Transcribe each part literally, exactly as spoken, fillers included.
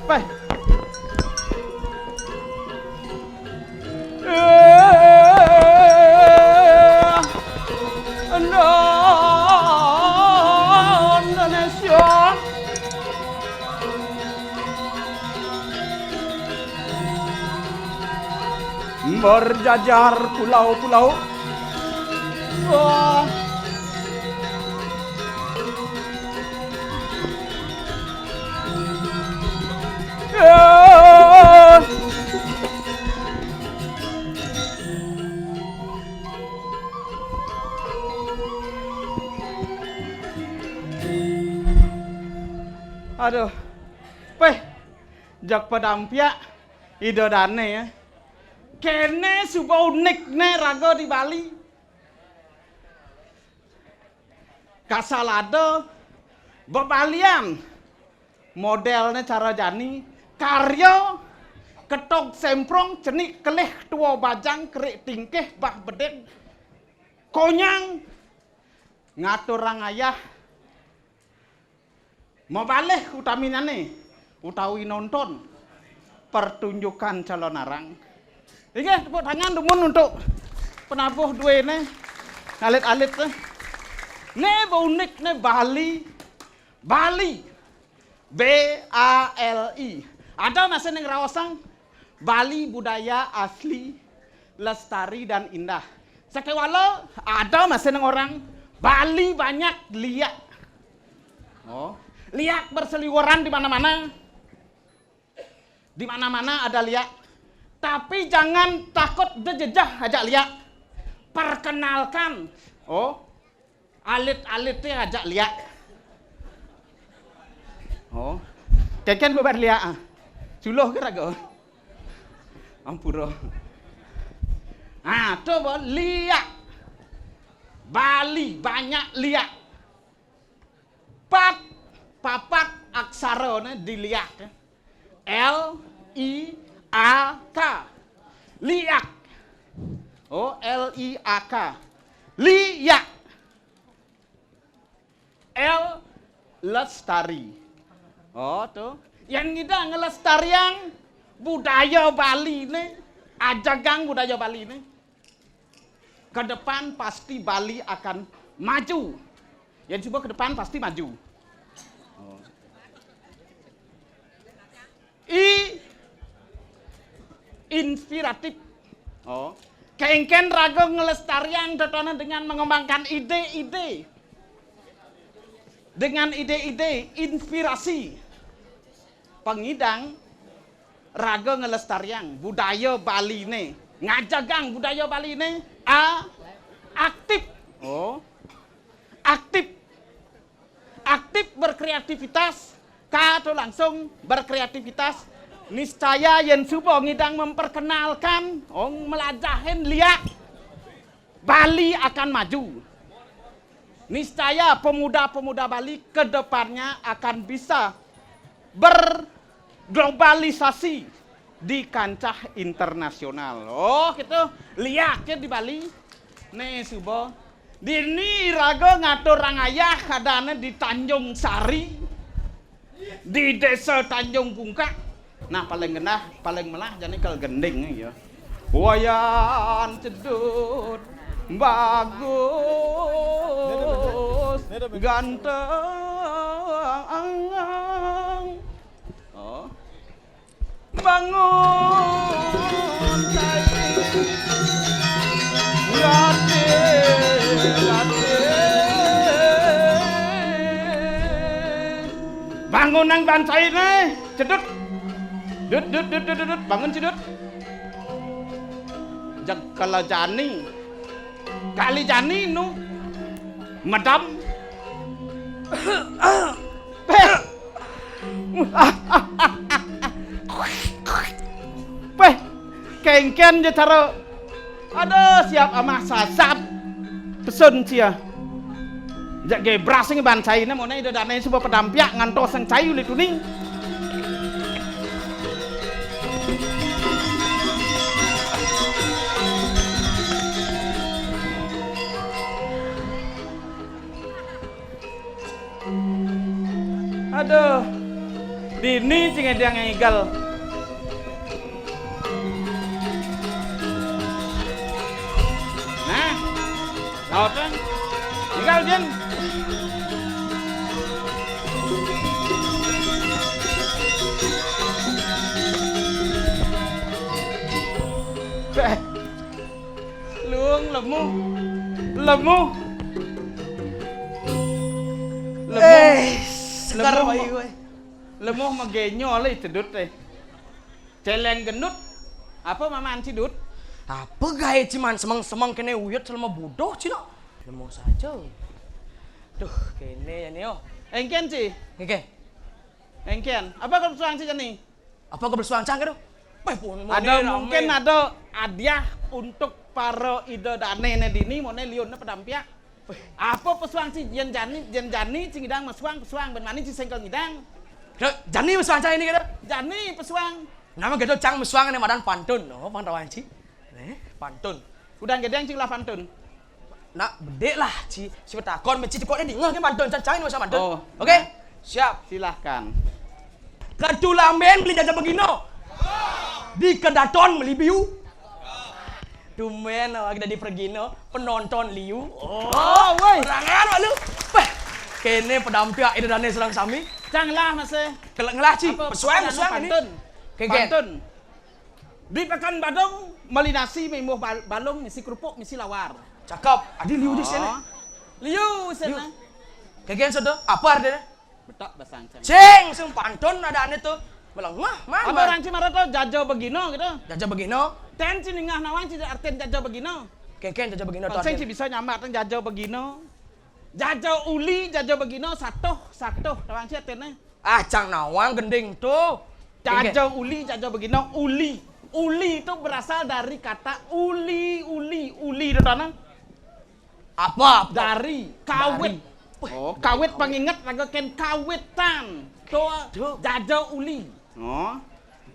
Peh. Indonesia berjajar pulau-pulau. Wah. Ya. Aduh. Peh, jak padampiak Ida Dane ya. Kene suba unikne raga di Bali. Kasalada bebalian modelne cara jani, karya ketog semprong, cenik kelih tua bajang, kerik tingkih bah bedeg, konyang ngaturang ayah, mabalih utaminane utawi nonton pertunjukan Calonarang. Inggih, tepuk tangan dumun untuk penabuh duene, alit-alit. Ne ba unik ne Bali, Bali, B A L I. Ada masih neng raosang Bali budaya asli, lestari dan indah. Sakewala ada masih neng orang Bali banyak liak. Oh, liak berseliweran di mana-mana. Di mana-mana ada liak. Tapi jangan takut dejejah ajak liak. Perkenalkan. Oh, alit-alite ajak liak. Oh. Keken bebat liak ah. Suluh ke raga? Ampura. Ah, tu apa? Liak. Bali banyak liak. Pat, papat aksara ne di liak. L I A K. Liak. Oh, L I A K. Liak. L lestari. Oh, tu. Yang ngidang ngelestariang budaya Bali ne, ajagang budaya Bali ne. Ke depan pasti Bali akan maju. Yang cuba ke depan pasti maju. Oh. I, inspiratif. Oh. Kengken raga ngelestariang totonan dengan mengembangkan ide-ide. Dengan ide-ide inspirasi. Pengidang raga ngelestariang budaya Bali ne, ngajagang budaya Bali ne, a, aktif. Oh. Aktif. Aktif berkreativitas, ka tu langsung berkreativitas, niscaya yen suba ngidang memperkenalkan, ong melajahin liak, Bali akan maju. Niscaya pemuda-pemuda Bali ke depannya akan bisa berglobalisasi di kancah internasional. Oh, gitu. Liak ya di Bali. Ne suba. Dini raga ngaturang ayah kadane di Tanjung Sari, di Desa Tanjung Bungkak. Nah, paling genah, paling melah jani kal gending ya. Wayan Cedut bagus ganteng. Oh. Bangun, Cai. Latih, latih. Bangun nang bancai ne, Cedut. Dut, Dut, Dut, Dut, Dut, Dut, bangun, Ci, Dut. Jegel jani. Kali jani nu. Medem. Péh. Péh, kéngkén ja cara. Aduh, siap amah sasat. Pesun sia. Jak gebras sing ban cai né, moné ida dané suba pedampiak ngantos sang cai uli tuni. Aduh. Dini cing édang ngigel. Nah. Laut kan. Ngigel, Jin. Beh. Luung lemu. Lemu. Lemu. Eh, segar lemu bayi ma-, gue. Lemu magenyo lé cedut, eh. Céléng gendut. Apa mamaan cedut? Apa gaé ciman semeng-semeng kéné uyut selama bodoh, Ci, no? Lemu saja. Duh, kéné ya, Nio. Éngkén, Ci. Oke. Éngkén. Apa kebesuang, Ci, jani? Apa kebesuang cang kéto? Péh, pun ada, mungkin ada hadiah untuk para ida dané né dini, moné liunné pedampiak. Apa pesuang, Ci, yén jani, yén jani, Ci, ngidang mesuang, pesuang, bén mani, Ci, sing ka ngidang. Kéto, jani mesuang cang ini kéto? Jani pesuang. Nama kéto cang mesuang né madan pantun. Oh, pang tawang, Ci. Né, pantun. Udah gedéng, Ci, lah pantun. Nak, bedék lah, Ci. Siapa takon, Ci, kok né dingeh kan pantun, cang, cang ini mesuang pantun. Oh. Oke? Siap. Silahkan. Ketu lambén beli jaja begino. Di kedaton beli biu. Tumben awak dadi pergino, penonton liu. Oh, woi. Rangan wak lu. Péh, kéné pedampiak ida dané sareng sami. Cang lah masih. Kelek ngelah, Ci. Apa pesuang, pesuang ini? Pantun. Kéngkén. Pantun. Di Pekan Badung, meli nasi, mimbuh bal-, balung, misi kerupuk, misi lawar. Cakep. Adi liu di sana. Oh. Liu sana. Liu. Kéngkén sudah. Apa artinya? Betok basang cang. Cing, sing pantun ada ané tuh. Melengah, man. Apa man. Orang Ci mara tuh jaja begino gitu? Jaja begino. Tén Ci ningeh nawang, Ci, artin jaja begino. Kéngkén jaja begino tuh. Pang sing artin. Ci bisa nyambat jaja begino. Jaja uli, jaja begino, satuh, satuh. Tawang Ci artiné. Ah, cang nawang gending tuh. Kéngkén. Jaja uli, jaja begino, uli. Uli itu berasal dari kata uli, uli, uli itu tanah. Apa, apa? Dari, kawit. Dari. Oh, kawit panginget raga kén kawitan. Tuh, tuh. Jaja uli. Oh.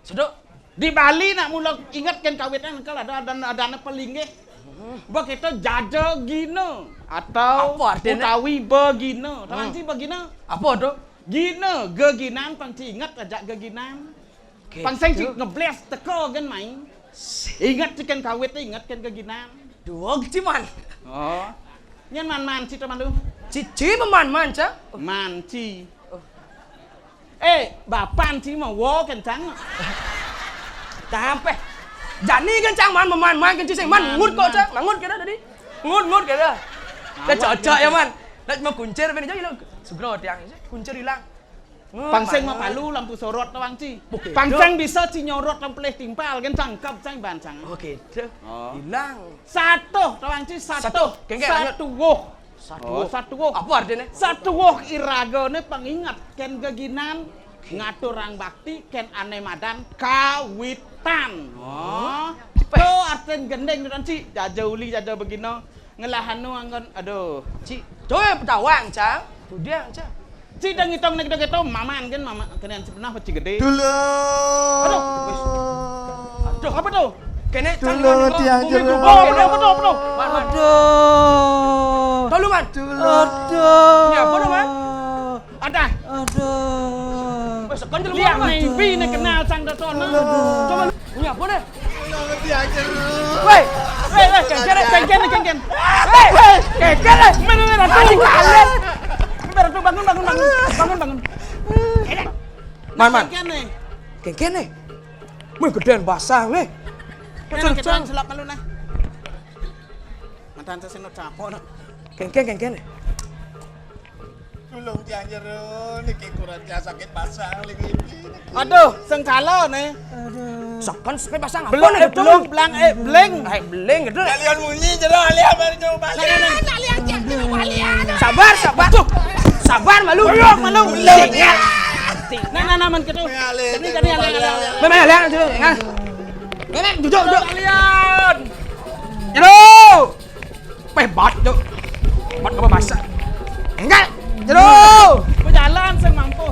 Seduk. Di Bali nak mula inget kén kawitan, engké ada, ada, ada ané pelinggih. Hmm. Ba kéto jaja gina atau apa artinya? Utawi begina. Tawang Ci begina. Apa tuh? Gina, geginan, pang Ci inget ajak geginan. Oke, pang sing Ci tuh. Ngeblés teka gén mai. Inget Ci kén kawit, inget kén geginan. Duog Ci man. Oh. Nyén man-man Ci to mandu? Ci, Ci man-man, Cang. Man Ci. Oh. Eh, bapan Ci mah wo kencang. Tampéh. Jani kencang man, man, man kencing sing. Man ngut kok, Cang. Mangut kira tadi. Ngut, ngut kira. Dah cocok ya, man. Dah mau kuncir, bini jauh, sugro tiang. Kuncir hilang. Pang sing mapalu lampu sorot tawang Ci. Oke, pang sing bisa Ci nyorot lampu leh timpal kan cangkep cang ban cang. Oke, deh. Oh. Hilang. Satuh tawang Ci, satuh. Satuh. Kéngkén, lanjut. Satuh. Satuh. Oh, satuh. Apa artinya? Satuh iragané panginget kén geginan ngaturang bakti kén ané madan kawitan. Oh. Cipéh. Tuh artin gending tawang Ci. Jaja uli, jaja begina. Ngelah anu anggon, aduh. Ci, coy petawang, Cang. Tudang, Cang. Ci, dang ngitong nek gitu-gitu, maman kan, mama, kéné sebenah apa Ci gedé? Dulur. Aduh, wis. Aduh, apa tuh? Kéné, Cang, dulur, tiang bumi jeruk. Berubah, apa tuh, apa tuh, apa tuh? Man, man. Aduh. Tolu, man. Dulur. Aduh. Ya, apa tuh, man? Ada. Aduh. Wis, sekan jelema, man. Mimpi né kenal sang Datono. Aduh. Coba lu. Ya, apa né? Woi, woi, woi, kéngkén, kéngkén, kéngkén. Woi, woi, kéngkén, eh. Men, men, men, ratu. Kalian. Men, ratu, bangun, bangun, bangun. Bangun, bangun. Man, man. Kéngkén né. Kéngkén né. Wih, gedéan basah né. Kéngkén, kéngkén, selap malu nah. Mantan sesino capok nah. Kéngkén, kéngkén né. Tulung tiang jero niki, kurang tiang sakit pasang lagi. Aduh, sengkala nih. Aduh. Sakan sakit pasang apa? Belum, nih, eh, belum, belang, eh, beling. Eh, beling gitu. Kalian munyi jero, alian baru coba balik. Nah, nah, nah. Alian tiang jero, alian. Sabar, sabar. Tuh. Sabar, malu. Belum, malu. Belum. Nah, nah, nah, man gitu. Ya, alian. Jadi, jadi, alian, alian, alian. Memang alian, jero. Nah. Memang duduk, duduk. Alian. Jero. Peh, bat, Cuk. Bat apa basah? Enggak, jero. Bejalan sing mampu.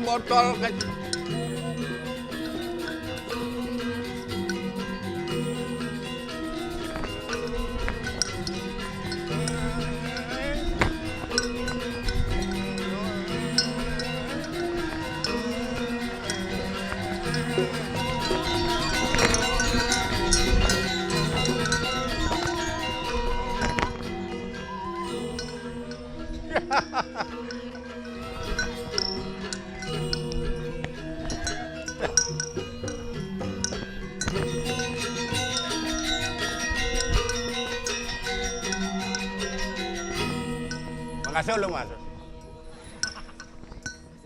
Botol kecil. Makasih lu, Mas.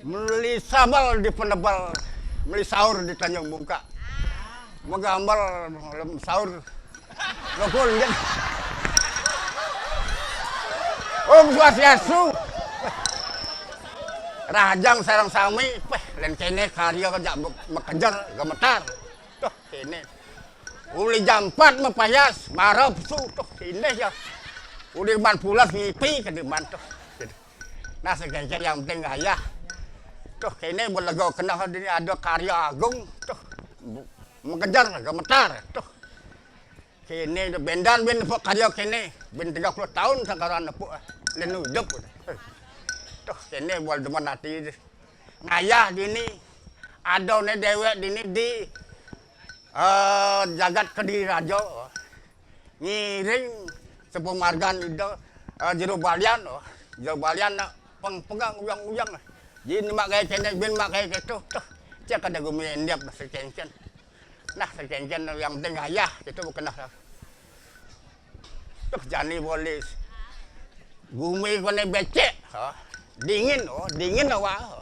Meli sambal di Penebel, meli sahur di Tanjung Bungka. Megambar lem sahur. Loko liat. Om Swastiastu. Rahajeng sareng sami, peh, len kene karya jak me-, mekejer, gemetar. Tuh, kene. Uli jam empat mapayas, marep su, tuh, kene ya. Uli man pulas ngipi ke di man, tuh. Nah, sekencen yang penting ayah. Tuh, kene belega keneh dini ada karya agung, tuh. Mekejer, gemetar, tuh. Kene do bendan ben nepuk karya kene. Ben tiga puluh taun sakaran nepuk, eh, len idup. Tuh, kene bol demen ati. Ngayah dini, adone dewek dini di, eh, jagat Kediri Raja. Ngiring sepemargan ida, eh, jero balian, oh. Jero balian nak peng-, pegang uyang-uyang. Jin mak kaya kene, ben mak kaya keto. Tuh, cek ada gumi endiap sekencen. Nah, sekencen yang penting ayah, gitu bukan nah. Tuh, jani bolis. Gumi kene becek, ha. Dingin, oh, dingin awak, ha.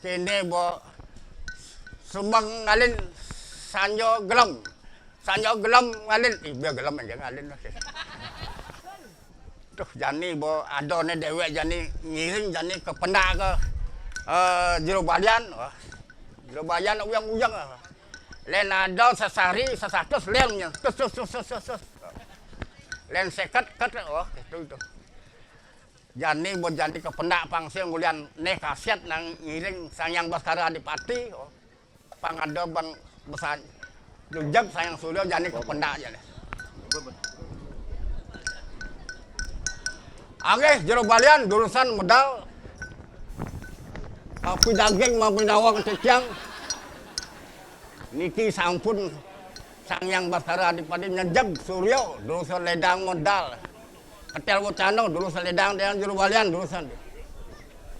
Kene bo sumeng ngalin sanjo gelem. Sanjo gelem ngalin, ih, biar gelem aja ngalin lah. Tuh, jani bo adone dewek jani ngiring jani ke pendak ke, eh, jero balian, wah. Jero balian uyang-uyang, wah. Len ada sesari, sesatus len nya. Tus, tus, tus, tus, tus, tus. Len seket, ket, wah, itu, itu. Jani bo jani ke pendak pang sing ulian neh kasiat nang ngiring Sang Hyang Baskara Adipati, wah. Pang ada bang besan. Jujak sayang Suryo jani ke pendak jani. Ageh jero balian jurusan medal. Tapi daging mampu nyawa kececiang. Niki sampun Sang Hyang Baskara Adipati nyejeg Suryo jurusan ledang medal. Ketel Wacana jurusan ledang dengan jero balian jurusan.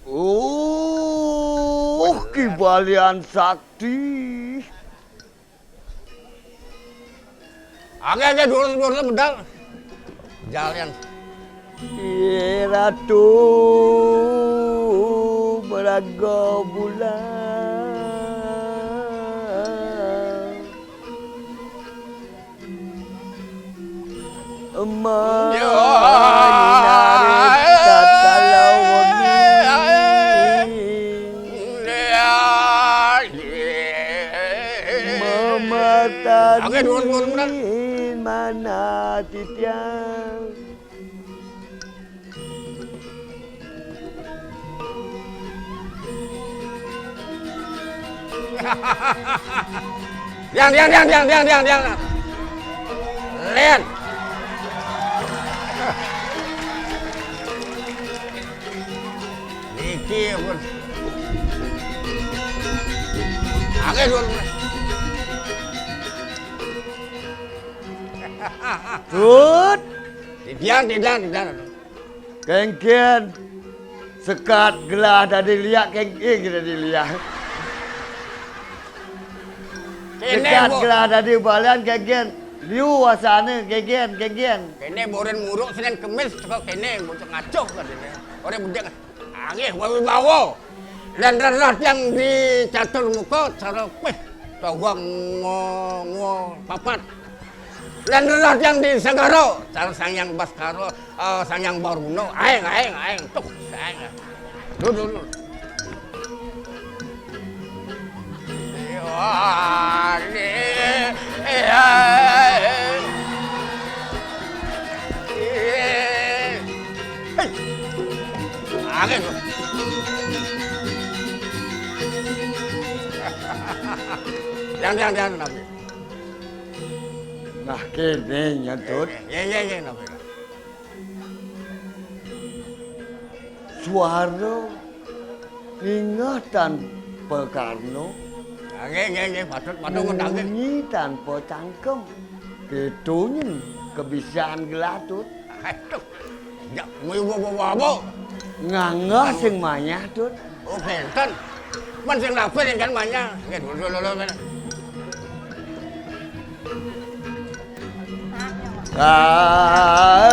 Oh, Ki Balian Sakti. Agak-agak dulu, dulu, bentar. Jalan. Ye Ratu Meraga Bulan. Eman narik tatkala wengi. Mematari mana titiang. Tiang, tiang, tiang, tiang, tiang, tiang, tiang. Len. Niki pun. Oke, dua. Tut. Tiang, tiang, tiang. Kengken sekat gelah dadi liak, kengken dadi liak. Kéné, dekat Bu. Gelah dadi balian gégén. Liu wasané gégén, gégén. Kéné boren muruk Senin Kemis teka kéné, bocah ngaco kadéné. Ora bedik. Anggih, mawi bawa. Lan rerah tiang di catur muka, cara pih, tawang ngo, ngo, papat. Lan rerah tiang di segara, cara Sang Hyang Baskara, eh, Sang Hyang Baruna. Aeng, aeng, aeng. Tuh, aeng. Duh, duh, duh. Iya, iya, iya. Hei. Angin. Yang, yang, yang, nabi. Nah, kéné nyentut. Iya, iya, iya, nabi. Suara ningeh tanpa karna. Nggih, nggih, nggih, patut, patut ngendangin. Munyi tanpa cangkem. Kéto nyén kebisan gelah, Tut. Aduh. Ya, mau bawa-bawa. Nganggah sing manyah, Tut. Oh, kénten. Men sing lapir kan manyah. Nggih, dulu, dulu, dulu. Ah,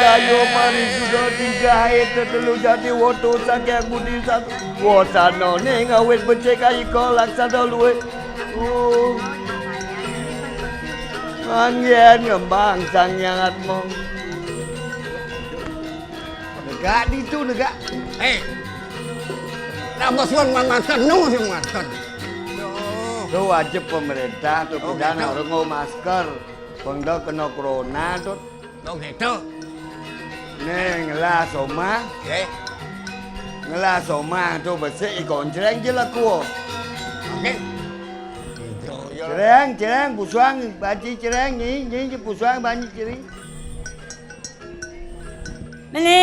kayo parisuda tiga, tetelu jati woto saking budi sat-, wosana ning awit becik kayika laksana luwih. Oh. Anggen ngembang Sang Hyang Atma. Negak ditu, negak. Eh. Lah, bos, pun mantan, nu sing mantan. Duh. Tu wajib pemerintah tu. Oh, pindahna gitu. Orang nggo masker. Pengda kena corona tu. Oh, gitu. Nih, ngelah somah. Nggih. Ngelah somah tu besik i koncreng je laku. Oke. Gitu, ya. Cereng, cereng, pusuang, banci cereng, nyi, nyi, je pusuang, banci cereng. Mene.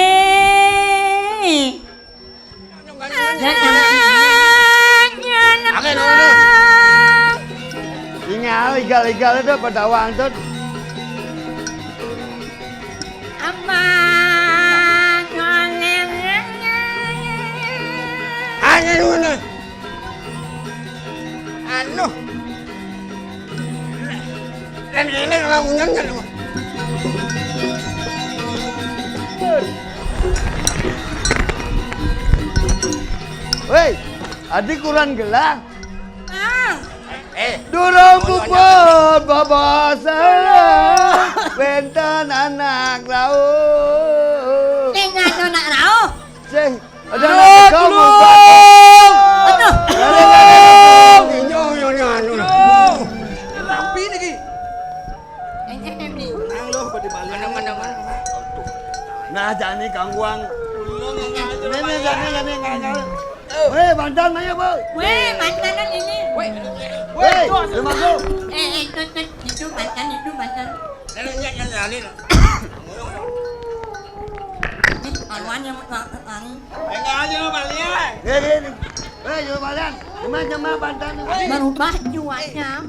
Angin, angin. Ingal, igal, igal itu pedawang tu. Angin mana? Anu. Dan ini kalau punya kan. Woi, adi kurang gelah. Ah. Eh, durung puput babasa. Wénten anak rauh. Ning anu nak rauh. Sing, ada aduh, anak kamu, tulung. Aduh. Ada anak kamu. Ini, ini, ini, anu. Tulung. Rapi niki. Nang lo pada balik. Mana, mana, mana? Nah, jani kangguang. Tulung, ini, ini, jani, jani, ngangal. Wéh, mantan maya, boy. Wéh, mantanan ini. Wéh, wéh, termasuk. Eh, eh, itu, itu, itu mantan, itu mantan. Ini, ini, ini, ini. Nih, aluan yang mau lari. Enggak aja lo balian. Nih, nih, nih. Wéh, yo balian. Cuma, cuma mantan. Berubah juanya.